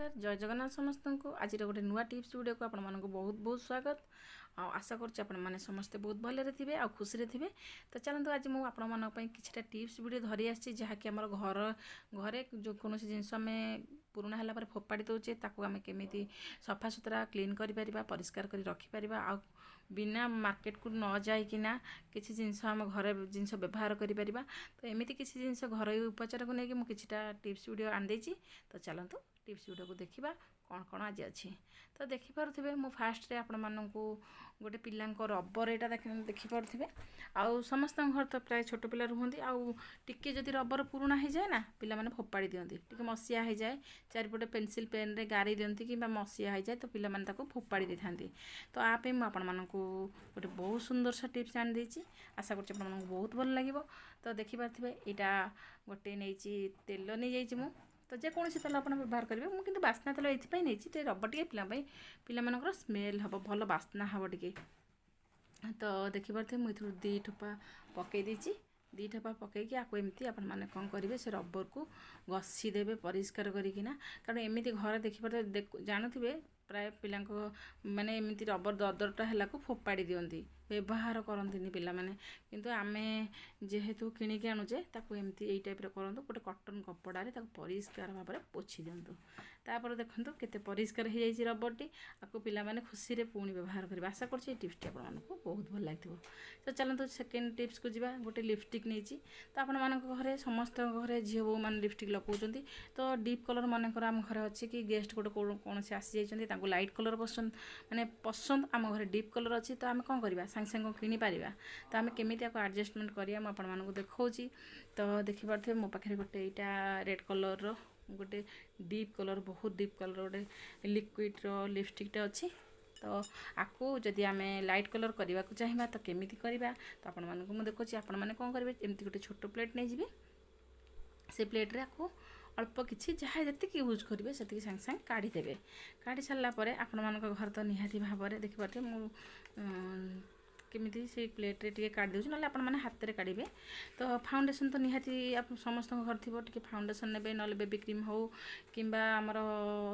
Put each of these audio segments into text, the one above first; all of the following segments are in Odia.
ନମସ୍କାର, ଜୟ ଜଗନ୍ନାଥ ସମସ୍ତଙ୍କୁ। ଆଜିର ଗୋଟେ ନୂଆ ଟିପ୍ସ ଭିଡ଼ିଓକୁ ଆପଣମାନଙ୍କୁ ବହୁତ ବହୁତ ସ୍ୱାଗତ। ଆଉ ଆଶା କରୁଛି ଆପଣମାନେ ସମସ୍ତେ ବହୁତ ଭଲରେ ଥିବେ ଆଉ ଖୁସିରେ ଥିବେ। ତ ଚାଲନ୍ତୁ, ଆଜି ମୁଁ ଆପଣମାନଙ୍କ ପାଇଁ କିଛିଟା ଟିପ୍ସ ଭିଡ଼ିଓ ଧରି ଆସିଛି, ଯାହାକି ଆମର ଘର ଘରେ ଯେକୌଣସି ଜିନିଷ ଆମେ ପୁରୁଣା ହେଲା ପରେ ଫୋପାଡ଼ି ଦେଉଛେ, ତାକୁ ଆମେ କେମିତି ସଫାସୁତୁରା କ୍ଲିନ୍ କରିପାରିବା, ପରିଷ୍କାର କରି ରଖିପାରିବା ଆଉ ବିନା ମାର୍କେଟକୁ ନ ଯାଇକିନା କିଛି ଜିନିଷ ଆମ ଘରେ ଜିନିଷ ବ୍ୟବହାର କରିପାରିବା। ତ ଏମିତି କିଛି ଜିନିଷ ଘରୋଇ ଉପଚାରକୁ ନେଇକି ମୁଁ କିଛିଟା ଟିପ୍ସ ଭିଡ଼ିଓ ଆଣିଦେଇଛି। ତ ଚାଲନ୍ତୁ, ଟିପ୍ସ ଭିଡ଼ିଓକୁ ଦେଖିବା କ'ଣ କ'ଣ ଆଜି ଅଛି। ତ ଦେଖିପାରୁଥିବେ, ମୁଁ ଫାଷ୍ଟରେ ଆପଣମାନଙ୍କୁ ଗୋଟେ ପିଲାଙ୍କ ରବର ଏଇଟା ଦେଖିପାରୁଥିବେ। ଆଉ ସମସ୍ତଙ୍କ ଘରେ ତ ପ୍ରାୟ ଛୋଟ ପିଲା ରୁହନ୍ତି। ଆଉ ଟିକେ ଯଦି ରବର ପୁରୁଣା ହେଇଯାଏ ନା, ପିଲାମାନେ ଫୋପାଡ଼ି ଦିଅନ୍ତି। ଟିକେ ମସିଆ ହେଇଯାଏ, ଚାରିପଟେ ପେନସିଲ୍ ପେନ୍ରେ ଗାରେଇ ଦିଅନ୍ତି କିମ୍ବା ମସିଆ ହେଇଯାଏ, ତ ପିଲାମାନେ ତାକୁ ଫୋପାଡ଼ି ଦେଇଥାନ୍ତି। ତ ଆ ପାଇଁ ମୁଁ ଆପଣମାନଙ୍କୁ ଗୋଟେ ବହୁତ ସୁନ୍ଦର ସା ଟିପ୍ସ ଆଣିଦେଇଛି। ଆଶା କରୁଛି ଆପଣମାନଙ୍କୁ ବହୁତ ଭଲ ଲାଗିବ। ତ ଦେଖିପାରୁଥିବେ, ଏଇଟା ଗୋଟେ ନେଇଛି, ତେଲ ନେଇଯାଇଛି ମୁଁ। ତ ଯେକୌଣସି ତେଲ ଆପଣ ବ୍ୟବହାର କରିବେ। ମୁଁ କିନ୍ତୁ ବାସ୍ନା ତେଲ ଏଇଥିପାଇଁ ନେଇଛି ଯେ ରବର ଟିକେ ପିଲା ପାଇଁ ପିଲାମାନଙ୍କର ସ୍ମେଲ୍ ହେବ, ଭଲ ବାସ୍ନା ହେବ ଟିକେ। ତ ଦେଖିପାରୁଥିବେ, ମୁଁ ଏଥିରୁ 2 ଠୋପା ପକାଇ ଦେଇଛି। 2 ଠୋପା ପକାଇକି ଆକୁ ଏମିତି ଆପଣମାନେ କ'ଣ କରିବେ, ସେ ରବରକୁ ଘଷି ଦେବେ ପରିଷ୍କାର କରିକିନା। କାରଣ ଏମିତି ଘରେ ଦେଖିପାରୁଥିବେ, ଜାଣୁଥିବେ, ପ୍ରାୟ ପିଲାଙ୍କ ମାନେ ଏମିତି ରବର ଦରଦରଟା ହେଲାକୁ ଫୋପାଡ଼ି ଦିଅନ୍ତି, ବ୍ୟବହାର କରନ୍ତିନି ପିଲାମାନେ। କିନ୍ତୁ ଆମେ ଯେହେତୁ କିଣିକି ଆଣୁଛେ, ତାକୁ ଏମିତି ଏଇ ଟାଇପ୍ର କରନ୍ତୁ। ଗୋଟେ କଟନ୍ କପଡ଼ାରେ ତାକୁ ପରିଷ୍କାର ଭାବରେ ପୋଛି ଦିଅନ୍ତୁ। ତାପରେ ଦେଖନ୍ତୁ କେତେ ପରିଷ୍କାର ହେଇଯାଇଛି ରବରଟି। ଆକୁ ପିଲାମାନେ ଖୁସିରେ ପୁଣି ବ୍ୟବହାର କରିବେ। ଆଶା କରୁଛି ଏଇ ଟିପ୍ସଟି ଆପଣମାନଙ୍କୁ ବହୁତ ଭଲ ଲାଗିଥିବ। ତ ଚାଲନ୍ତୁ, ସେକେଣ୍ଡ ଟିପ୍ସକୁ ଯିବା। ଗୋଟେ ଲିପଷ୍ଟିକ୍ ନେଇଛି। ତ ଆପଣମାନଙ୍କ ଘରେ, ସମସ୍ତଙ୍କ ଘରେ ଝିଅ ବୋହୂମାନେ ଲିପଷ୍ଟିକ୍ ଲଗାଉଛନ୍ତି। ତ ଡିପ୍ କଲର୍ ମନେକର ଆମ ଘରେ ଅଛି କି ଗେଷ୍ଟ ଗୋଟେ କୌଣସି ଆସିଯାଇଛନ୍ତି, ତାଙ୍କୁ ଲାଇଟ୍ କଲର୍ ପସନ୍ଦ, ମାନେ ପସନ୍ଦ, ଆମ ଘରେ ଡିପ୍ କଲର୍ ଅଛି। ତ ଆମେ କ'ଣ କରିବା? ସାଙ୍ଗେ ସାଙ୍ଗେ କିଣିପାରିବା? ତ ଆମେ କେମିତି ଆକୁ ଆଡ଼ଜଷ୍ଟମେଣ୍ଟ କରିବା, ମୁଁ ଆପଣମାନଙ୍କୁ ଦେଖାଉଛି। ତ ଦେଖିପାରୁଥିବେ, ମୋ ପାଖରେ ଗୋଟେ ଏଇଟା ରେଡ଼୍ କଲର୍ର ଗୋଟେ ଡିପ୍ କଲର୍, ବହୁତ ଡିପ୍ କଲର୍ ଗୋଟେ ଲିକ୍ୱିଡ଼ର ଲିପଷ୍ଟିକ୍ଟା ଅଛି। ତ ଆକୁ ଯଦି ଆମେ ଲାଇଟ୍ କଲର୍ କରିବାକୁ ଚାହିଁବା, ତ କେମିତି କରିବା, ତ ଆପଣମାନଙ୍କୁ ମୁଁ ଦେଖାଉଛି। ଆପଣମାନେ କ'ଣ କରିବେ, ଏମିତି ଗୋଟେ ଛୋଟ ପ୍ଲେଟ୍ ନେଇଯିବେ। ସେ ପ୍ଲେଟ୍ରେ ଆକୁ ଅଳ୍ପ କିଛି, ଯାହା ଯେତିକି ୟୁଜ୍ କରିବେ ସେତିକି ସାଙ୍ଗେ ସାଙ୍ଗେ କାଢ଼ିଦେବେ। କାଢ଼ି ସାରିଲା ପରେ ଆପଣମାନଙ୍କ ଘରେ ତ ନିହାତି ଭାବରେ ଦେଖିପାରୁଥିବେ, ମୁଁ କେମିତି ସେଇ ପ୍ଲେଟ୍ରେ ଟିକେ କାଢ଼ି ଦେଉଛି, ନହେଲେ ଆପଣମାନେ ହାତରେ କାଢ଼ିବେ। ତ ଫାଉଣ୍ଡେସନ୍ ତ ନିହାତି ସମସ୍ତଙ୍କ ଘରେ ଥିବ। ଟିକେ ଫାଉଣ୍ଡେସନ୍ ନେବେ, ନହେଲେ ବେବି କ୍ରିମ୍ ହେଉ କିମ୍ବା ଆମର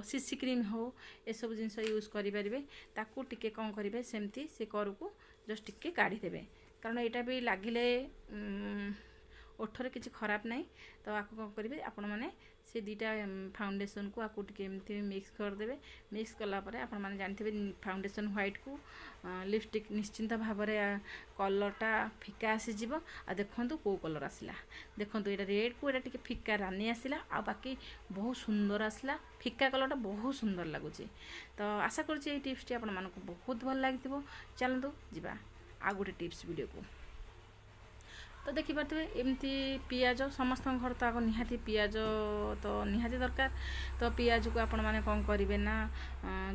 ସିସି କ୍ରିମ୍ ହେଉ, ଏସବୁ ଜିନିଷ ୟୁଜ୍ କରିପାରିବେ। ତାକୁ ଟିକେ କ'ଣ କରିବେ, ସେମିତି ସେ କରକୁ ଜଷ୍ଟ ଟିକେ କାଢ଼ିଦେବେ, କାରଣ ଏଇଟା ବି ଲାଗିଲେ ଓଠରେ କିଛି ଖରାପ ନାହିଁ। ତ ଆକୁ କ'ଣ କରିବେ ଆପଣମାନେ, ସେ 2ଟା ଫାଉଣ୍ଡେସନ୍କୁ ଆକୁ ଟିକେ ଏମିତି ମିକ୍ସ କରିଦେବେ। ମିକ୍ସ କଲା ପରେ ଆପଣମାନେ ଜାଣିଥିବେ, ଫାଉଣ୍ଡେସନ୍ ହ୍ୱାଇଟ୍କୁ ଲିପଷ୍ଟିକ୍ ନିଶ୍ଚିନ୍ତ ଭାବରେ କଲର୍ଟା ଫିକା ଆସିଯିବ। ଆଉ ଦେଖନ୍ତୁ କେଉଁ କଲର୍ ଆସିଲା। ଦେଖନ୍ତୁ, ଏଇଟା ରେଡ଼୍କୁ ଏଇଟା ଟିକେ ଫିକା ରାନୀ ଆସିଲା, ଆଉ ବାକି ବହୁତ ସୁନ୍ଦର ଆସିଲା। ଫିକା କଲର୍ଟା ବହୁତ ସୁନ୍ଦର ଲାଗୁଛି। ତ ଆଶା କରୁଛି ଏଇ ଟିପ୍ସଟି ଆପଣମାନଙ୍କୁ ବହୁତ ଭଲ ଲାଗିଥିବ। ଚାଲନ୍ତୁ ଯିବା ଆଉ ଗୋଟେ ଟିପ୍ସ ଭିଡ଼ିଓକୁ। ତ ଦେଖିପାରୁଥିବେ, ଏମିତି ପିଆଜ, ସମସ୍ତଙ୍କ ଘରେ ତ ଆଗ ନିହାତି ପିଆଜ ତ ନିହାତି ଦରକାର। ତ ପିଆଜକୁ ଆପଣମାନେ କ'ଣ କରିବେ ନା,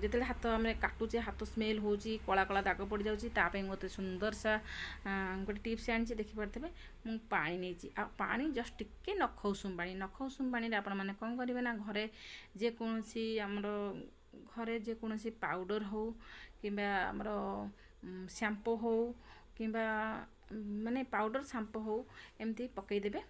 ଯେତେବେଳେ ହାତ ଆମେ କାଟୁଛେ, ହାତ ସ୍ମେଲ୍ ହେଉଛି, କଳା କଳା ଦାଗ ପଡ଼ିଯାଉଛି, ତା ପାଇଁ ମୋତେ ସୁନ୍ଦର ସା ଗୋଟେ ଟିପ୍ସ ଆଣିଛି। ଦେଖିପାରୁଥିବେ, ମୁଁ ପାଣି ନେଇଛି। ଆଉ ପାଣି ଜଷ୍ଟ ଟିକେ ନଖ ଉଷୁମ ପାଣି। ନଖ ଉଷୁମ ପାଣିରେ ଆପଣମାନେ କ'ଣ କରିବେ ନା, ଘରେ ଯେକୌଣସି ଆମର ଘରେ ଯେକୌଣସି ପାଉଡ଼ର ହେଉ କିମ୍ବା ଆମର ସାମ୍ପୋ ହେଉ କିମ୍ବା ମାନେ ପାଉଡ଼ର, ସାମ୍ପୋ ହେଉ, ଏମିତି ପକାଇଦେବେ।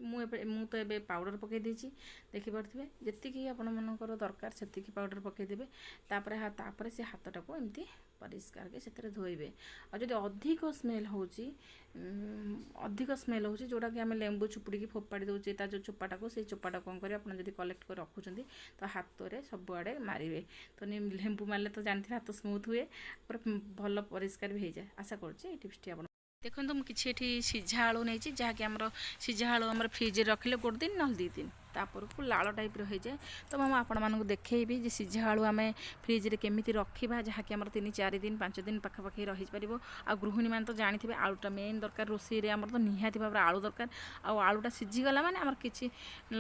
ମୁଁ ତ ଏବେ ପାଉଡ଼ର ପକାଇ ଦେଇଛି। ଦେଖିପାରୁଥିବେ, ଯେତିକି ଆପଣମାନଙ୍କର ଦରକାର ସେତିକି ପାଉଡ଼ର ପକାଇଦେବେ। ତାପରେ ସେ ହାତଟାକୁ ଏମିତି ପରିଷ୍କାର କରି ସେଥିରେ ଧୋଇବେ। ଆଉ ଯଦି ଅଧିକ ସ୍ମେଲ୍ ହେଉଛି, ଅଧିକ ସ୍ମେଲ୍ ହେଉଛି, ଯେଉଁଟାକି ଆମେ ଲେମ୍ବୁ ଚୁପୁଡ଼ିକି ଫୋପାଡ଼ି ଦେଉଛେ ତା ଯେଉଁ ଚୋପାଟାକୁ, ସେଇ ଚୋପାଟାକୁ କ'ଣ କରିବେ, ଆପଣ ଯଦି କଲେକ୍ଟ କରି ରଖୁଛନ୍ତି, ତ ହାତରେ ସବୁଆଡ଼େ ମାରିବେ। ତ ଲେମ୍ବୁ ମାରିଲେ ତ ଜାଣିଥିବେ, ହାତ ସ୍ମୁଥ୍ ହୁଏ, ପୁରା ଭଲ ପରିଷ୍କାର ବି ହେଇଯାଏ। ଆଶା କରୁଛି ଏଇ ଟିପ୍ସଟି ଆପଣ ଦେଖନ୍ତୁ। ମୁଁ କିଛି ଏଠି ସିଝା ଆଳୁ ନେଇଛି, ଯାହାକି ଆମର ସିଝା ଆଳୁ ଆମର ଫ୍ରିଜ୍ରେ ରଖିଲେ ଗୋଟେ ଦିନ ନହେଲେ 2 ଦିନ, ତାପରକୁ ଲାଳ ଟାଇପ୍ର ହେଇଯାଏ। ତ ମୁଁ ଆପଣମାନଙ୍କୁ ଦେଖେଇବି ଯେ ସିଝା ଆଳୁ ଆମେ ଫ୍ରିଜ୍ରେ କେମିତି ରଖିବା, ଯାହାକି ଆମର 3-4 ଦିନ, 5 ଦିନ ପାଖାପାଖି ରହିପାରିବ। ଆଉ ଗୃହିଣୀମାନେ ତ ଜାଣିଥିବେ, ଆଳୁଟା ମେନ୍ ଦରକାର ରୋଷେଇରେ। ଆମର ତ ନିହାତି ଭାବରେ ଆଳୁ ଦରକାର। ଆଉ ଆଳୁଟା ସିଝିଗଲା ମାନେ ଆମର କିଛି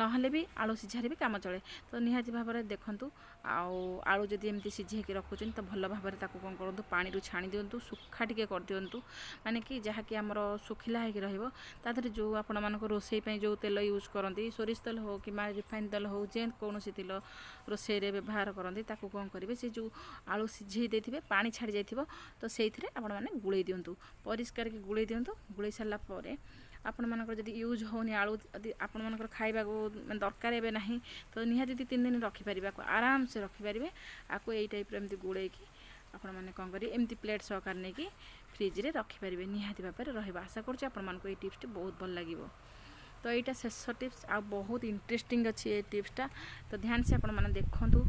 ନହେଲେ ବି ଆଳୁ ସିଝାରେ ବି କାମ ଚଳେ। ତ ନିହାତି ଭାବରେ ଦେଖନ୍ତୁ, ଆଉ ଆଳୁ ଯଦି ଏମିତି ସିଝେଇକି ରଖୁଛନ୍ତି, ତ ଭଲ ଭାବରେ ତାକୁ କ'ଣ କରନ୍ତୁ, ପାଣିରୁ ଛାଣି ଦିଅନ୍ତୁ, ଶୁଖା ଟିକେ କରିଦିଅନ୍ତୁ, ମାନେ କି ଯାହାକି ଆମର ଶୁଖିଲା ହେଇକି ରହିବ। ତା ଦେହରେ ଯେଉଁ ଆପଣମାନଙ୍କ ରୋଷେଇ ପାଇଁ ଯେଉଁ ତେଲ ୟୁଜ୍ କରନ୍ତି, ସୋରିଷ ତେଲ ହେଉ କିମ୍ବା ରିଫାଇନ୍ ତେଲ ହେଉ, ଯେକୌଣସି ତେଲ ରୋଷେଇରେ ବ୍ୟବହାର କରନ୍ତି, ତାକୁ କ'ଣ କରିବେ, ସେ ଯେଉଁ ଆଳୁ ସିଝେଇ ଦେଇଥିବେ, ପାଣି ଛାଡ଼ି ଯାଇଥିବ, ତ ସେଇଥିରେ ଆପଣମାନେ ଗୋଳେଇ ଦିଅନ୍ତୁ, ପରିଷ୍କାର କି ଗୋଳେଇ ଦିଅନ୍ତୁ। ଗୋଳେଇ ସାରିଲା ପରେ ଆପଣମାନଙ୍କର ଯଦି ୟୁଜ୍ ହେଉନି ଆଳୁ, ଯଦି ଆପଣମାନଙ୍କର ଖାଇବାକୁ ମାନେ ଦରକାର ଏବେ ନାହିଁ, ତ ନିହାତି 2-3 ଦିନ ରଖିପାରିବେ ଆକୁ, ଆରାମସେ ରଖିପାରିବେ ଆକୁ। ଏଇ ଟାଇପ୍ର ଏମିତି ଗୋଳେଇକି ଆପଣମାନେ କ'ଣ କରିବେ, ଏମିତି ପ୍ଲେଟ୍ ସହକାରେ ନେଇକି ଫ୍ରିଜ୍ରେ ରଖିପାରିବେ, ନିହାତି ଭାବରେ ରହିବ। ଆଶା କରୁଛି ଆପଣମାନଙ୍କୁ ଏଇ ଟିପ୍ସଟି ବହୁତ ଭଲ ଲାଗିବ। ତ ଏଇଟା ଶେଷ ଟିପ୍ସ ଆଉ ବହୁତ ଇଣ୍ଟରେଷ୍ଟିଂ ଅଛି ଏ ଟିପ୍ସଟା, ତ ଧ୍ୟାନ ସେ ଆପଣମାନେ ଦେଖନ୍ତୁ।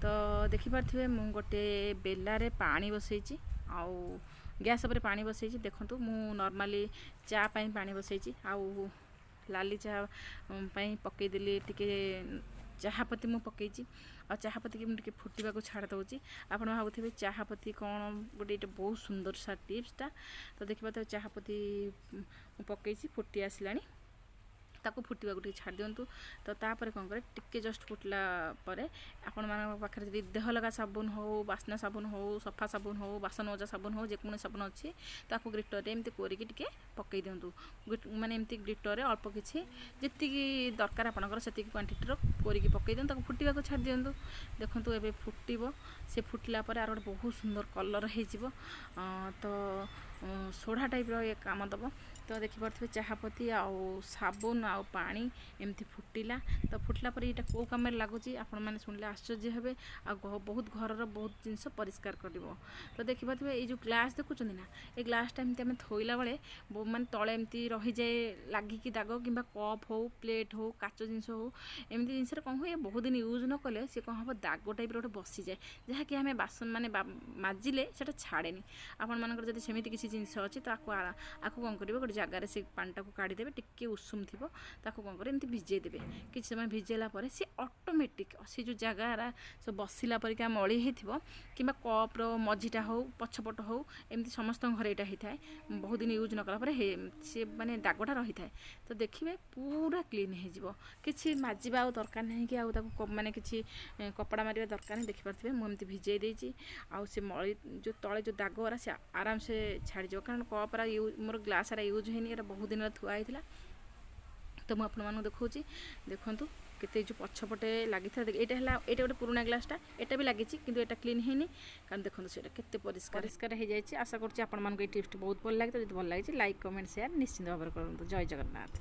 ତ ଦେଖିପାରୁଥିବେ, ମୁଁ ଗୋଟେ ବେଲାରେ ପାଣି ବସେଇଛି ଆଉ ଗ୍ୟାସ୍ ଉପରେ ପାଣି ବସେଇଛି। ଦେଖନ୍ତୁ, ମୁଁ ନର୍ମାଲି ଚା ପାଇଁ ପାଣି ବସେଇଛି ଆଉ ଲାଲି ଚା ପାଇଁ ପକେଇଦେଲି ଟିକେ ଚାହାପତି ମୁଁ ପକେଇଛି। ଆଉ ଚାହାପତିକି ମୁଁ ଟିକେ ଫୁଟିବାକୁ ଛାଡ଼ି ଦେଉଛି। ଆପଣ ଭାବୁଥିବେ ଚାହାପତି କ'ଣ ଗୋଟେ, ଏଇଟା ବହୁତ ସୁନ୍ଦର ସାର୍ ଟିପ୍ସଟା। ତ ଦେଖିପାରୁଥିବେ, ଚାହାପତି ମୁଁ ପକେଇଛି, ଫୁଟି ଆସିଲାଣି। ତାକୁ ଫୁଟିବାକୁ ଟିକେ ଛାଡ଼ି ଦିଅନ୍ତୁ। ତ ତାପରେ କ'ଣ କରେ, ଟିକେ ଜଷ୍ଟ ଫୁଟିଲା ପରେ ଆପଣମାନଙ୍କ ପାଖରେ ଯଦି ଦେହ ଲଗା ସାବୁନ ହେଉ, ବାସ୍ନା ସାବୁନ ହେଉ, ସଫା ସାବୁନ ହେଉ, ବାସନ ମଜା ସାବୁନ ହେଉ, ଯେକୌଣସି ସାବୁନ ଅଛି, ତାକୁ ଗ୍ରିଟରରେ ଏମିତି କୋରିକି ଟିକେ ପକାଇ ଦିଅନ୍ତୁ। ମାନେ ଏମିତି ଗ୍ରିଟରରେ ଅଳ୍ପ କିଛି, ଯେତିକି ଦରକାର ଆପଣଙ୍କର ସେତିକି କ୍ୱାଣ୍ଟିଟିର କୋରିକି ପକାଇ ଦିଅନ୍ତୁ। ତାକୁ ଫୁଟିବାକୁ ଛାଡ଼ି ଦିଅନ୍ତୁ। ଦେଖନ୍ତୁ, ଏବେ ଫୁଟିବ। ସେ ଫୁଟିଲା ପରେ ଆର ଗୋଟେ ବହୁତ ସୁନ୍ଦର କଲର୍ ହେଇଯିବ। ତ ସୋଢ଼ା ଟାଇପ୍ର ଇଏ କାମ ଦେବ। ତ ଦେଖିପାରୁଥିବେ, ଚାହାପତି ଆଉ ସାବୁନ ଆଉ ପାଣି ଏମିତି ଫୁଟିଲା। ତ ଫୁଟିଲା ପରେ ଏଇଟା କେଉଁ କାମରେ ଲାଗୁଛି, ଆପଣମାନେ ଶୁଣିଲେ ଆଶ୍ଚର୍ଯ୍ୟ ହେବେ। ଆଉ ବହୁତ ଘରର ବହୁତ ଜିନିଷ ପରିଷ୍କାର କରିବ। ତ ଦେଖିପାରୁଥିବେ, ଏଇ ଯେଉଁ ଗ୍ଲାସ୍ ଦେଖୁଛନ୍ତି ନା, ଏ ଗ୍ଲାସ୍ଟା ଏମିତି ଆମେ ଥୋଇଲା ବେଳେ ମାନେ ତଳେ ଏମିତି ରହିଯାଏ ଲାଗିକି ଦାଗ, କିମ୍ବା କପ୍ ହଉ, ପ୍ଲେଟ୍ ହଉ, କାଚ ଜିନିଷ ହଉ, ଏମିତି ଜିନିଷରେ କ'ଣ ହୁଏ, ବହୁତ ଦିନ ୟୁଜ୍ ନ କଲେ ସେ କ'ଣ ହେବ, ଦାଗ ଟାଇପ୍ର ଗୋଟେ ବସିଯାଏ, ଯାହାକି ଆମେ ବାସନ ମାନେ ମାଜିଲେ ସେଇଟା ଛାଡ଼େନି। ଆପଣମାନଙ୍କର ଯଦି ସେମିତି କିଛି ଜିନିଷ ଅଛି, ତାକୁ ଆକୁ କ'ଣ କରିବେ, ଗୋଟେ ଜାଗାରେ ସେ ପାଣିଟାକୁ କାଢ଼ିଦେବେ। ଟିକେ ଉଷୁମ ଥିବ, ତାକୁ କ'ଣ କରିବେ, ଏମିତି ଭିଜେଇ ଦେବେ। କିଛି ସମୟ ଭିଜେଇଲା ପରେ ସେ ଅଟୋମେଟିକ୍ ସେ ଯେଉଁ ଜାଗାରା ସବୁ ବସିଲା ପରିକା ମଳି ହେଇଥିବ, କିମ୍ବା କପ୍ର ମଝିଟା ହଉ, ପଛପଟ ହଉ, ଏମିତି ସମସ୍ତଙ୍କ ଘରେ ଏଇଟା ହେଇଥାଏ। ବହୁତ ଦିନ ୟୁଜ୍ ନ କଲା ପରେ ସେ ମାନେ ଦାଗଟା ରହିଥାଏ। ତ ଦେଖିବେ, ପୁରା କ୍ଲିନ୍ ହେଇଯିବ। କିଛି ମାଜିବା ଆଉ ଦରକାର ନାହିଁ କି ଆଉ ତାକୁ ମାନେ କିଛି କପଡ଼ା ମାରିବା ଦରକାର ନାହିଁ। ଦେଖିପାରୁଥିବେ, ମୁଁ ଏମିତି ଭିଜେଇ ଦେଇଛି ଆଉ ସେ ମଳି ଯେଉଁ ତଳେ ଯେଉଁ ଦାଗରା ସେ ଆରାମସେ ଛାଡ଼ିଯିବ। କାରଣ କପ୍ରା ୟୁଜ୍, ମୋର ଗ୍ଲାସ୍ରା ୟୁଜ୍ ହେଇନି, ଏଇଟା ବହୁତ ଦିନର ଥୁଆ ହେଇଥିଲା। ତ ମୁଁ ଆପଣମାନଙ୍କୁ ଦେଖାଉଛି, ଦେଖନ୍ତୁ କେତେ ଯେଉଁ ପଛପଟେ ଲାଗିଥିଲା। ଏଇଟା ହେଲା, ଏଇଟା ଗୋଟେ ପୁରୁଣା ଗ୍ଲାସ୍ଟା, ଏଇଟା ବି ଲାଗିଛି, କିନ୍ତୁ ଏଇଟା କ୍ଲିନ୍ ହେଇନି। କାରଣ ଦେଖନ୍ତୁ, ସେଇଟା କେତେ ପରିଷ୍କାର ପରିଷ୍କାର ହେଇଯାଇଛି। ଆଶା କରୁଛି ଆପଣମାନଙ୍କୁ ଏଇ ଟିପ୍ସଟି ବହୁତ ଭଲ ଲାଗିଥିବ। ଯଦି ଭଲ ଲାଗିଛି, ଲାଇକ୍, କମେଣ୍ଟ, ସେୟାର ନିଶ୍ଚିନ୍ତ ଭାବରେ କରନ୍ତୁ। ଜୟ ଜଗନ୍ନାଥ।